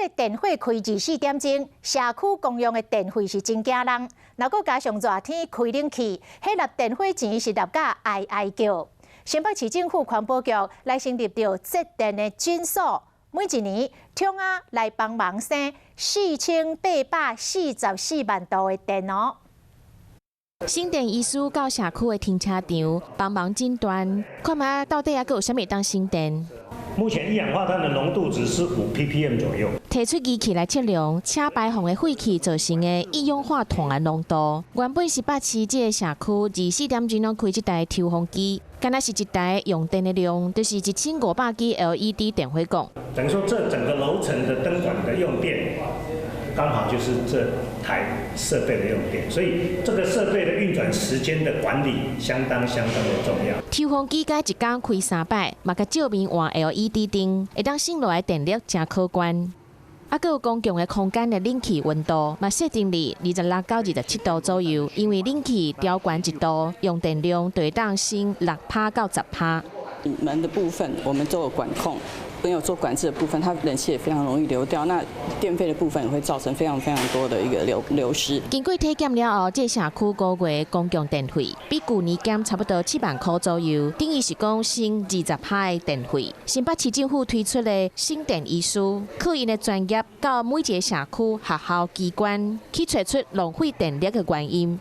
電火開24點鐘，社區公用的電費是真驚人。若閣加上熱天開冷氣，彼納電火錢是納甲哀哀叫。新北市政府環保局來成立著節電的診所，每一年廠仔來幫忙省4844萬度的電哦。省電醫師到社區的停車場幫忙診斷，看覓到底猶閣有啥物當省電。目前一氧化碳的濃度值是5 ppm 左右。提出儀器來測量車排放的廢氣造成的一氧化碳的濃度。原本新北市這个社區24點鐘攏開這台抽風機，敢若是一台用電的量，就是1500支 LED 電火管。等於說，這整個樓層的燈管的用電，剛好就是這台設備的用電，所以這個設備的運轉時間的管理相當相當的重要。抽風機改一工開三擺，嘛共照明換 LED 燈，會當省落來電力誠可觀。啊，閣有公共的空間的冷氣溫度嘛設定佇26到27度左右，因為冷氣調懸一度，用電量就會當省6趴到10趴。門的部分我們都有管控。沒有做管制的部分，它冷氣也非常容易流掉，那電費的部分也會造成非常非常多的一個流失。經過體檢了後，這社區五月公共電費比舊年減差不多7萬箍左右，等於是講省20趴的電費。新北市政府推出的省電醫師，靠𪜶的專業到每一个社區、學校、機關去揣出浪費電力的原因。